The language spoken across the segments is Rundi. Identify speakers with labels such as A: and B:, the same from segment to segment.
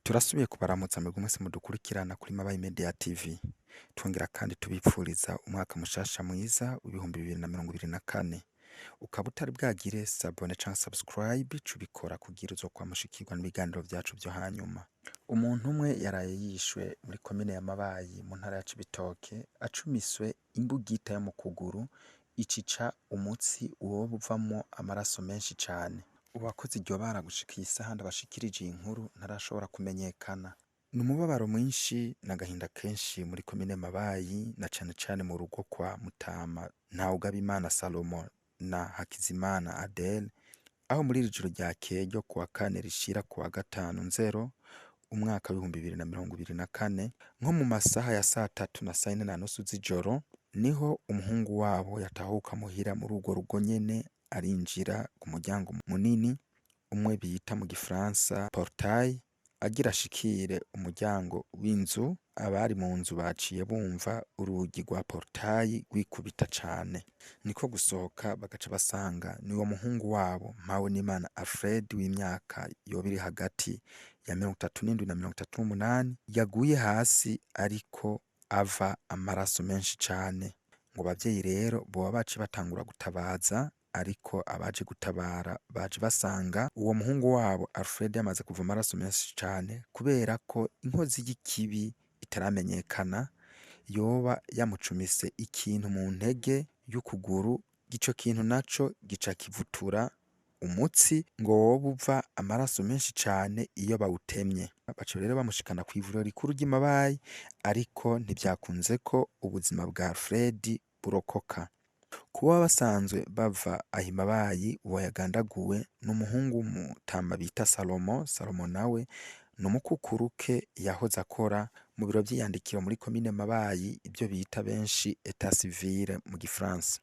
A: Turasubiye kubaramutsa mwebwe mwese mudukurikirana kuri Mabayi Media TV. Twongera kandi tubipfuriza umwaka mushasha mwiza w'2024. Ukaba utari bwagire s'abonner canke subscribe, cubikora kugira uzokwamushikirwa n'ibiganiro vyacu vyo hanyuma. Umuntu umwe yaraye yishwe muri komine ya Mabayi mu ntara ya Cibitoke, acumiswe imbugita yo mu kuguru icica umutsi woba uvamwo amaraso menshi cane. Uwakoze iryo bara gushika iyi saha ndabashikirije iyi nkuru ntarashobora kumenyekana. Ni umubabaro mwinshi n'agahinda kenshi muri komine Mabayi na cane cane mu rugo kwa Mutama Ntawugabimana Salomo na Hakizimana Adele, aho muri iri joro ryakeye ryo kuwa kane rishira kuwa gatanu Nzero umwaka w'2024, nko mu masaha ya satatu na sayine na nusu z'ijoro, niho umuhungu wabo yatahuka muhira muri urwo rugo nyene, arinjira ku muryango munini umwe bita mu gifaransa portail. Agira ashikire umuryango w'inzu, abari mu nzu baciye bumva urugi rwa portail rwikubita cane, niko gusohoka bagaca basanga niwo muhungu wabo Mpawenimana Alfred w'imyaka yoba iri hagati ya 37 na 38, yaguye hasi ariko ava amaraso menshi cane. Ngo abavyeyi rero boba baciye batangura gutabaza, ariko abaje gutabara baje basanga uwo muhungu wabo Alfred yamaze kuva amaraso menshi cane, kubera ko inkozi y'ikibi itaramenyekana yoba yamucumise ikintu mu ntege y'ukuguru. Ico kintu naco gica kivutura umutsi ngo woba uva amaraso menshi cane iyo bawutemye. Baca rero bamushikana kw'ivuriro rikuru ry'i Mabayi, ariko ntivyakunze ko ubuzima bwa Alfred burokoka. Kuba basanzwe bava aho i Mabayi, uwo yagandaguwe n'umuhungu w'umutama bita Salomo. Salomo nawe ni umukukuruke yahoze akora mu biro vy'iyandikiro muri komine Mabayi, ivyo bita benshi état civil mu gifaransa.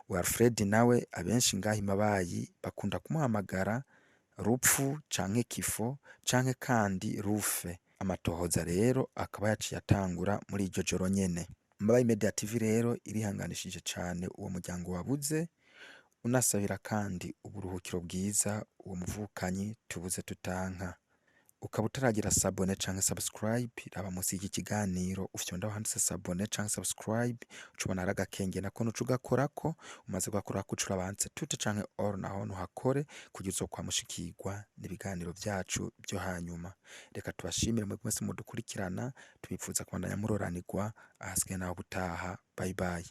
A: Uwo Alfred nawe abenshi ngaho i Mabayi bakunda kumuhamagara Rupfu canke Kifo canke kandi Rufe. Amatohoza rero akaba yaciye atangura muri iryo joro nyene. Mabayi Media TV rero irihanganishije cane uwo muryango wabuze, unasabira kandi uburuhukiro bwiza uwo muvukanyi tubuze tutanka. Ukaba utaragira s'abonner canke subscribe, raba musi y'iki kiganiro, ufyonde aho handitse s'abonner canke subscribe, uca ubona hari agakengeri, nako nuca ugakorako. Umaze kugakorako, uca uraba handitse tout canke all, naho uhakore kugira uzokwamushikirwa n'ibiganiro vyacu vyo hanyuma. Reka tubashimire mwebwe mwese mudukurikirana, tubipfuza kubandanya muroranirwa. Ahasigaye naho ubutaha, bye bye.